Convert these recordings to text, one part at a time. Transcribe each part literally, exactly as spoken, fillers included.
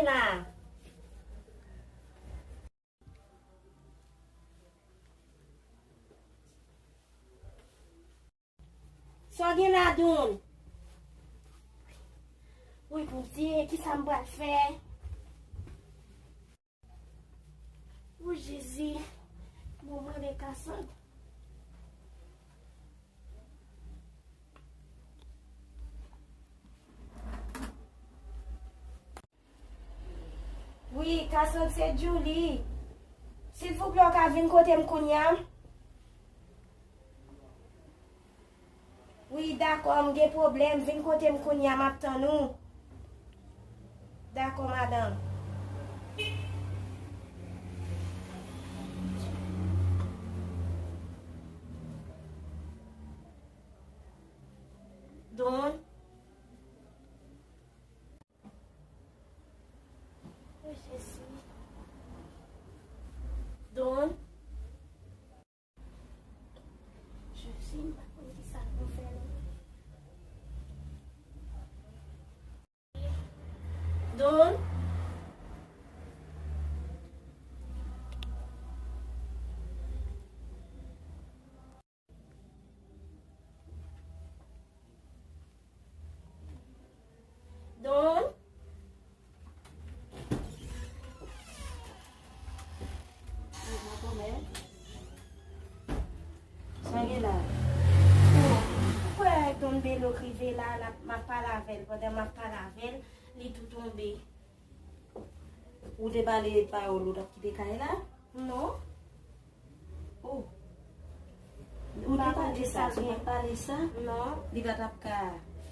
La. Sa w gen la, Don? Wi, Bondye, kisa m pral fè? O Jezi, bon, mwen rele Kasandra. Wi, Kasandra, se Djouly. Silvouplè, w ka vin kote m kounye a? Wi, dakò, m gen pwoblèm. Vin kote m kounye a, m ap tann ou. Dakò, madanm. Don. O Jezi. Don. Jezi, m pa konn kisa pou m fè non. Don. Don. Sa gen la? Ou kwè Don Belo k rive la, l ap, m ap pale avè l. Pandan m ap pale avè l, li tou tonbe. Ou te pale pawòl ou t ap kite kay la? Non. Oh. Ou te pale sa, ou te pale sa? Non. Li pa t ap ka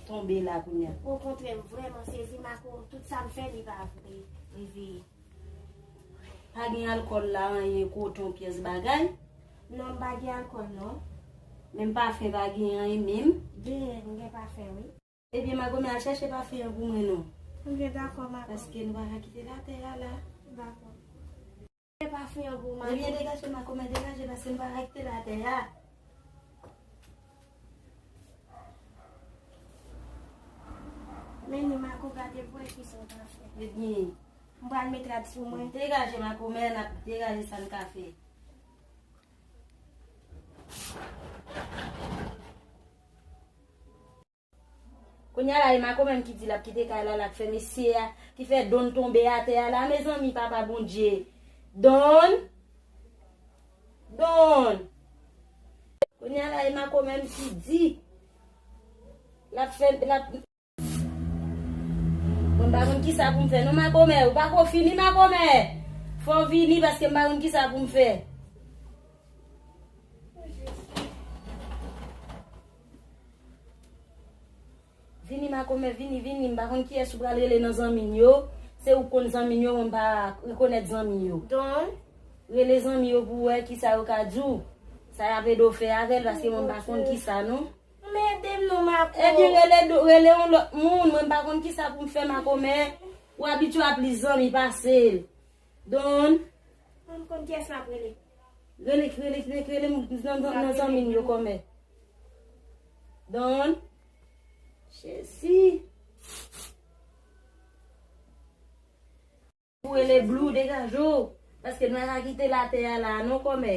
tonbe la kounye a. Okontrè, m vrèman sezi, Mako, tout sa m fè, li pa vle rive. Pa gen alkòl la, anyen, koton, pyès bagay? Non, m pa gen alkòl, non. Menm pafen pa gen anyen menm? Gen, m gen pafen, wi. Ebyen, makomè, al chèche pafen an pou mwen non. Ebyen, dakò, makomè. Paske nou pa ka kite l atè a la. Dakò. Chèche pafen an pou mwen. Ebyen, degaje, makomè, degaje, paske nou pa ka kite l atè a. Men ni mako gade pou wè kisa w ta fè. Ebyen. M pral met rad sou mwen. Degaje, makomè, n ap degaje sa n ka fè. Kounye a la, e makomè m ki di l ap kite kay la, l ap fè mesye a, ki fè Don tonbe atè a la, mezanmi, papa Bondye. Don! Don! Kounye a la, e makomè m ki di l ap fè, l ap, bon, m pa konn kisa pou m fè non, makomè, ou pako fini, makomè. Fò w vini, paske m pa konn kisa pou m fè. Vini, makomè, vini, vini. M pa konn kiyès ou pral rele nan zanmi n yo. Se ou k konn zanmi n yo, mwen m pa rekonèt zanmi yo. Don. Rele zanmi yo pou w wè kisa yo ka di w. Sa y ap ede w fè avè l, paske mwen m pa konn kisa non. Men ede m non, makomè. Ebyen, rele, rele yon lòt moun. Mwen m pa konn kisa pou m fè, makomè. Ou abitye w ap plis zanmi pase l. Don. Mwen m konn kiyès m ap rele. Rele, rele, rele, rele m nan, nan, nan zanmi n yo kòmè. Don. Jezi. Ou rele Blue, degaje w. Paske nou pa ka kite l atè a la non kòmè.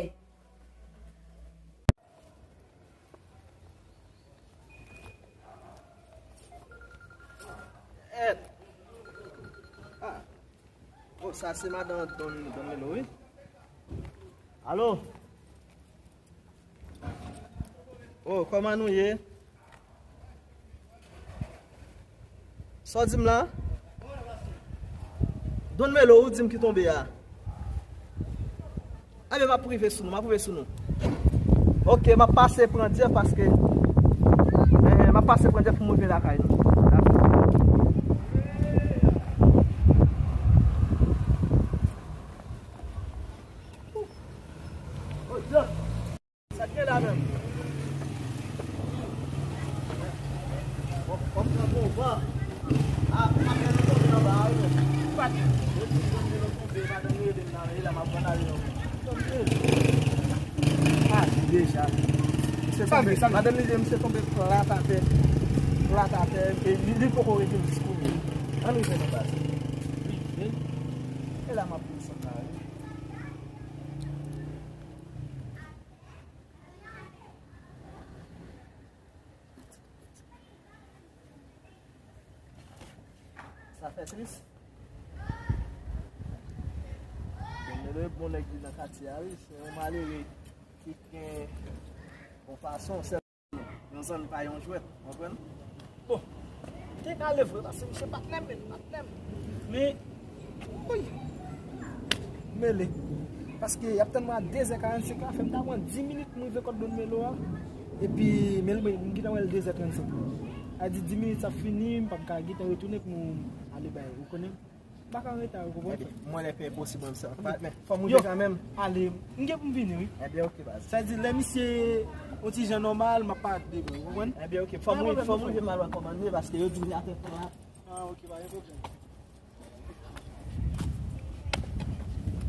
Èt. Ah. Oh, sa se madan Don, Don Melo, wi. Alo? Oh, kòman nou ye? Sa w di m la? Don Melo, ou di m ki tonbe a? Ebyen, m ap rive sou nou, m ap rive sou nou. Oke, m ap pase pran Jeff paske, eh, m ap pase pran Jeff pou m rive lakay nou. Oh, Jeff. Sa k gen la menm? Kòm nan konba. A, madanm nan tonbe anba a wi menm. Yo di Don Melo tonbe, madanm rele m nan, e la m ap pran ale non. A, li deja. Misye tonbe, madanm li di misye tonbe plat atè. Plat atè, e li, li poko rete jis kounye a. Ann rive nan baz. E la m ap pran sant la, wi. Sa fè tris. Bon, mele bon nèg li nan katye a, wi. Se yon malere ki gen yon fason, sèl yon zanmi pa yon jwèt, w konprann? Bon, te ka ale vre, paske misye patnè m, men patnè m. Men, woy, mele. Paske y ap tann mwen a de zè karannsenk la, fè m ta pran dis minit m rive kot Don Melo a. Epi, men li, m gentan wè l de zè trannsenk. A di dis minit sa fini, m p ap ka gentan retounen pou m ale bay, ou konnen. M pa ka rete a, ou konprann? Ebyen, mwen lè pè posib mwen sa. Patnè, fò m rive kanmenm. Ale, m gen pou m vini, wi. Ebyen, ok, baz. Sa di, lè misye yon ti jan nòmal, m ap parèt devan, ou konprann? Ebyen, ok, fò m rive, fò m rive m al wè kòman l ye, paske yo di m li atè fè a. Ah, ok, pa gen pwoblèm.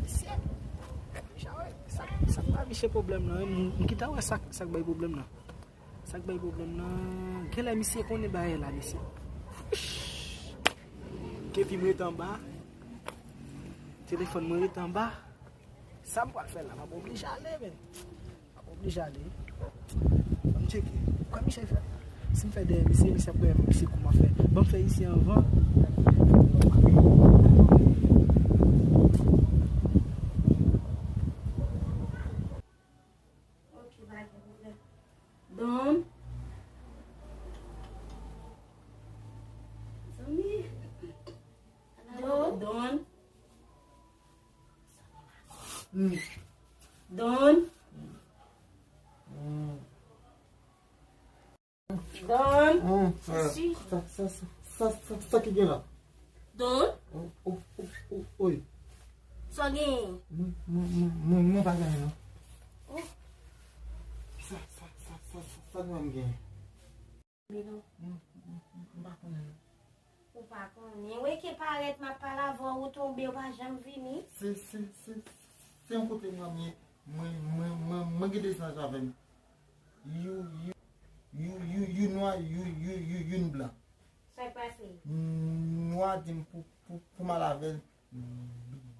Misye, sa, sa pa misye pwoblèm nan, m, m gentan wè sa, sa k bay pwoblèm nan. Sa k bay pwoblèm nan, genlè misye konnen bagay la, mesye. Kevi m ret anba. Telefòn mwen ret anba. Sa m pral fè la, m ap oblije ale, men. M ap oblije ale. Ban m tcheke. Kwa misye fè? Si m fè dèyè misye, misye ap wè misye kouman fè. Ban m fè isi anvan. Ok, pa gen pwoblèm. Don. Zanmi. Don. Don. Mm. Don. Mm. Don. Mm, sa, sa, sa ki gen la? Don. Oh, oh, oh, oh, oi. Sa w genyen? Mwen, mwen, mwen, mwen, mwen pa genyen, non. Oh. Sa, sa, sa, sa, sa, sa mwen genyen? Mwen, mwen, mwen, mwen pa konnen, non. Ou pa konnen? Ou eke parèt, m ap pale avè w, ou tonbe, ou pa janm vini. Se, se, se, se yon kote mwen, mwen, mwen, mwen, mwen, mwen gen de zanj avè m. You, you, you, you, you nwa, you, you, you, youn blan. Sa k pase? Nwa di m pou, pou, pou m al avè l.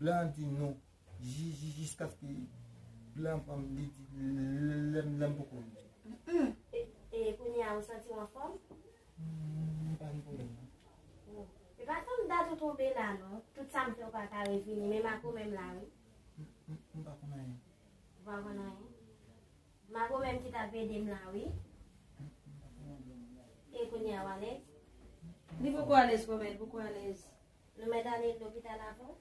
Blan di non. Ji-, ji-, jiskaske blan pran m, li di lè m, lè m poko rive. Mm. E, e kounye a, ou santi w anfòm? Mm, pa gen pwoblèm, non. Oh. E pa tann dat ou tonbe la, non. Tout sa m fè, ou pa ka revini. Men makomè m la, wi. M, m, m pa konn anyen. Ou pa konn anyen? Makomè m ki t ap ede m la, wi. E kounye a, w alèz? Li poko alèz, kòmè, li poko alèz. Nou mèt ale lopital avè w?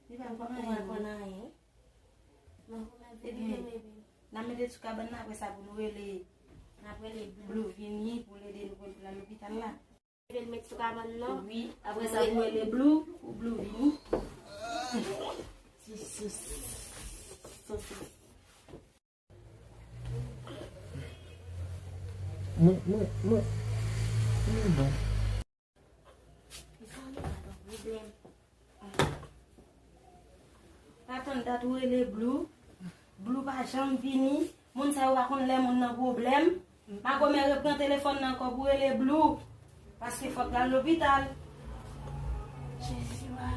Li pa konn anyen. Ou pa konn anyen? Makomè m vin ede m, ede m. N ap mete sou kabann nan, apre sa, pou nou rele. N ap rele Blue vini, pou l ede nou, pou l al lopital la. Met sou kabann nan. Wi, apre sa, pou rele Blue, pou Blue vini. Mwen, mwen, mwen, mwen bon. Pa tann dat ou rele Blue. Blue pa janm vini. Moun sa yo pa konn lè moun nan pwoblèm. Makomè repran telefòn nan ankò pou rele Blue. Paske fòk l al lopital. Jezi, wa.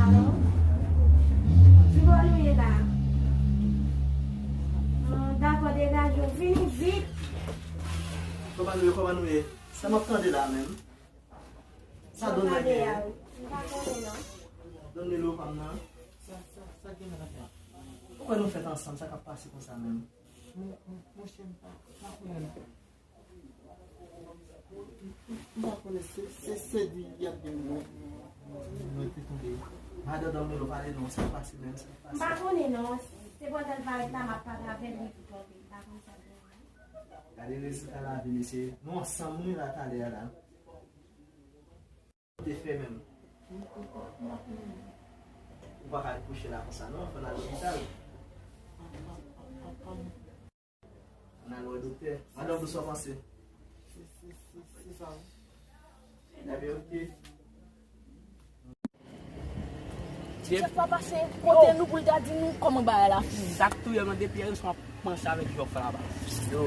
Alo? Ki bò nou ye la? Ah, dakò, degaje w. Vini vit. Kòman nou ye, kòman nou ye? Sa m ap tande la menm? Sa Don Melo a, wi. M pa konnen, non. Don Melo pa m nan. Sa, sa, sa gen nan afè a? Ou kwè nou fèt ansanm, sa k ap pase konsa menm? Mon, mon, monchè, m pa, m pa konnen, non. M, m, m pa konnen, se, se, se di y ap di mwen, mwen, mwen te tonbe. Madan Don Melo pale non, sa k pase menm, sa k pase? M pa konnen, non. Se pandan l parèt la, m ap pale avè l, li tonbe. M pa konn sa l genyen. Gade rezilta lavi, mesye. Nou ansanm, wi, la, talè a la. Te fè menm. Ou pa ka kouche la konsa non, fò n al lopital. Ann al wè doktè. Madan Blue, sa w panse? Se, se, se, se sa wi. Ebyen, ok. Ti Jòf pa pase kote nou pou l ta di nou kòman bagay la fini. Sa k touye m nan depi yè swa m ap panse avèk Jòf la baz. Yo.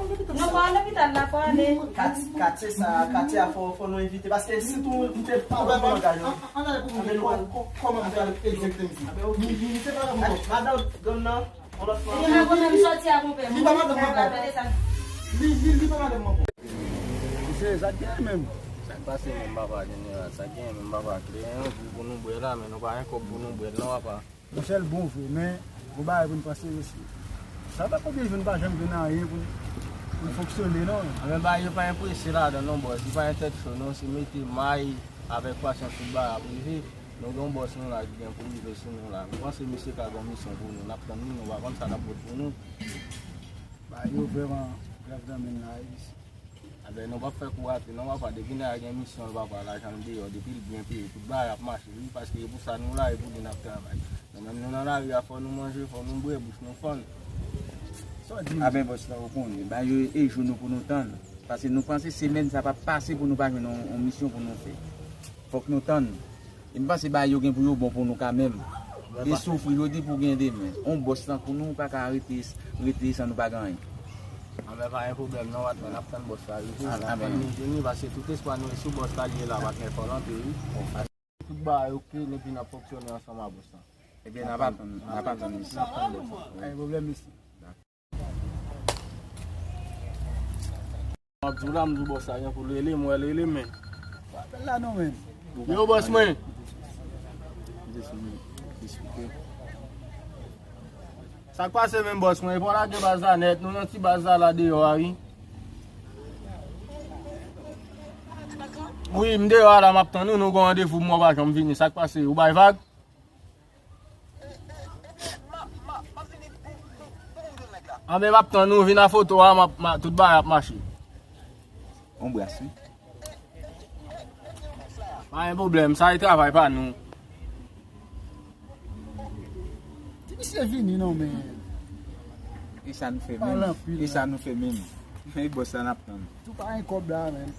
Non, pa al lopital la, pa ale. Katye sa, katye a fò, fò nou evite. Paske si tou, m te pa wè bagay yo. An ale pou mwen, kòman m pral egzekte misye? Li, li, li se pa la pou mwen. Madan, donn nan. Li pa madanm mwen ankò. Li, li, li pa madanm mwen ankò. Misye, sa k genyen menm? Sa k pase menm, papa jeneral? Sa k genyen menm, papa? Kleren yon jou pou nou bwè la, men nou pa gen kòb pou nou bwè l non, papa. Monchè, l bon vre, men gon bagay pou n panse osi. Sa fè konbyen jou n pa janm jwenn anyen pou n, pou n fonksyone, non. Anben, bagay yo pa gen prese ladan, non, bòs. Li pa gen tèt cho, non. Se mete may avèk pasyans tout bagay ap rive. Nou gen yon bòs nou la ki gen pou rive sou nou la. Nou panse misye ka gen yon misyon pou nou. N ap tann li, nou pa konn sa l ap pot pou nou. Bagay yo vrèman grav nan men n la, wi. Anben, nou p ap fè kou rate, non, papa. Depi nèg la gen misyon l, papa, lajan l deyò. Depi l byen peye, tout bagay ap mache, wi, paske e pou sa nou la, e pou li n ap travay. Nou menm, nou nan lari a, fò nou manje, fò nou bwè, bouch nou fann. Aben bòs la, ou konnen, ba yo e jou nou pou nou tann. Paske nou panse semèn sa p ap pase pou nou pa jwenn yon, yon misyon pou nou fè. Fòk nou tann. E m panse bagay yo gen pou yo bon pou nou kanmenm. E soufri jodi pou gen demen. On bòs tankou nou pa ka rete, rete san nou pa gen anyen. Anben pa gen pwoblèm non, patnè, n ap tann bòs la rive. N ap tann li vini, paske tout espwa nou se sou bòs la li ye la, patnè, fò l antre wi. Tout bagay oke, epi n ap fonksyone ansanm a bòs la. Ebyen n ap atann, n ap atann mesye. N ap tann bòs la. Pa gen pwoblèm mesye. M ap di w la, m di w bòs la gen pou l rele m, wè l rele m men. Pa apèl la non menm. Yo bòs mwen. Sa k pase menm bòs mwen? E pa w lage baz la nèt, nou nan ti baz la la deyò a wi. Wi, m deyò a la, m ap tann ou, nou gon randevou m wè w pa janm vini. Sa k pase? Ou bay vag? Anben m ap tann ou vin a foto a, m ap, m ap, tout bagay ap mache. On bras wi. Pa gen pwoblèm, sa e travay pa nou. Di misye vini non men. E sa nou fè menm? E sa nou fè menm? E bòs la n ap tann. Tou pa gen kòb la menm.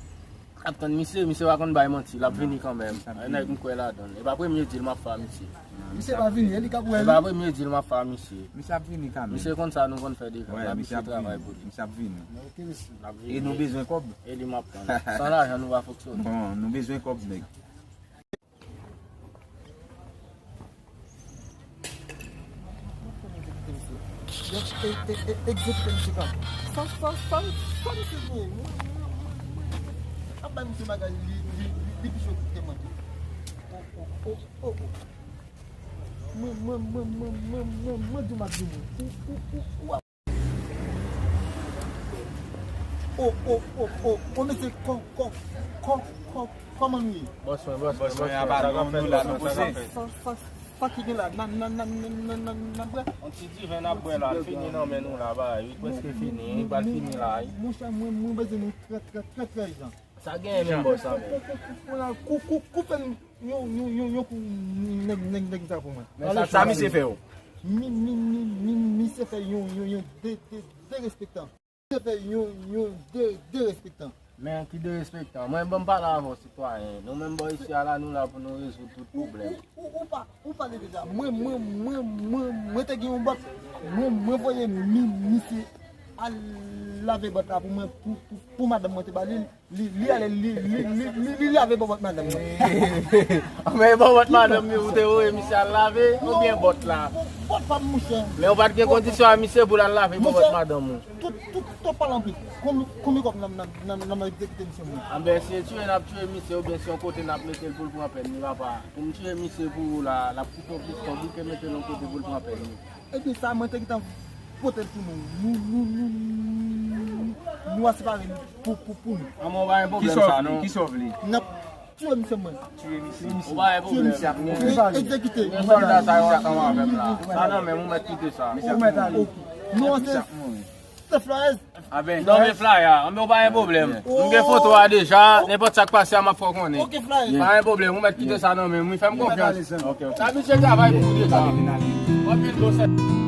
Ap tann misye, misye pa konn bay manti, l ap vini kanmenm. Nèg m kwè ladan l. E pa premye dil m ap fè a misye. Misye pa vini, e li k ap wè. E pa premye dil m ap fè a misye. Misye ap vini kanmenm. Misye konn sa nou konn fè deja. N ap misye travay pou li. Misye ap vini. L ap vini. E nou bezwen kòb. E li m ap tann. San lajan nou pa fonksyone. Bon, nou bezwen kòb nèg. Egzekite misye kan. Sa, sa, sa, sa misye genyen? Mwen, mwen, mwen, mwen, ap bay misye bagay, li, li, li, li pi cho ke mwen tou. O, o, o, o, o. Mwen, mwen, mwen, mwen, mwen, mwen, mwen di w m ap vini. Ou, ou, ou, ou ap O, o, o, o, o, mesye, kò, kò, kò, kò, kòman nou ye? Bòs mwen, bòs mwen, bòs mwen, sa k ap fèt, bòs mwen, sa k ap fèt? Sa, sa, sa ki gen la? N a, n a, n a, n a, n a, n a bwè? On ti diven n ap bwè la, l fini nan men nou la, bagay, li prèske fini, li pral fini la, wi. Monchè, mwen, mwen bezwen nou trè, trè, trè, trè ijan. Sa genyen menm bòs la menm. Kou, kou, kou, koupe m yon, yon, yon, yon kou nèg, nèg, nèg sa pou mwen. Men sa, sa misye fè w? Mi, mi, mi, mi, misye fè yon, yon, yon de, de, derespektan. Misye fè yon, yon de, derespektan. Men ki derespektan? Mwen, ban m pale avè w, sitwayen. Nou menm bò isi a la, nou la pou nou rezoud tout pwoblèm. Ou, ou, ou, ou pa, ou pale deja. Mwen, mwen, mwen, mwen, mwen te gen yon bòt. Mwen, mwen voye mi, misye al lave bòt la pou mwen, pou, pou, pou madanm mwen te ba li. Li, li ale, li, li, li, li, li lave bòbòt madanm nan. Men bòbòt madanm li ou te voye misye al lave oubyen bòt la? Bòt pa m, monchè. Men ou pa t gen kondisyon a misye pou l al lave bòbòt madanm ou? Tout, tout, tout pale anpil. Konbyen, konbyen kòb n ap, n ap, n ap, n ap egzekite misye mwen? Anben, si e tiye n ap tiye misye oubyen si yon kote n ap mete l pou l pran pèn li, papa. Pou m tiye misye pou ou la, l ap koute yon plis kòb wi ke mete l yon kote pou l pran pèn li. Ebyen sa mwen te gentan pote l pou nou. Nou, nou, nou, nou, nou a separe l pou, pou, pou nou. Anmè, ou pa gen pwoblèm sa non. Kisa w vle? N ap tiye misye mwen. Tiye misye. Ou pa gen pwoblèm. Egzekite. Men sòlda sa yo ansanm avè m la. Sa nan men m, ou mèt kite sa. Ou mèt ale. Nou an se Flores. Anben, non men flyer, anben ou pa gen pwoblèm. M gen foto a deja, nenpòt sa k pase a m ap fè w konnen. Ok, flyer. Pa gen pwoblèm, ou mèt kite sa nan men m wi, fè m konfyans. Sa misye travay pou ou deja. W ap vin bon sèvis.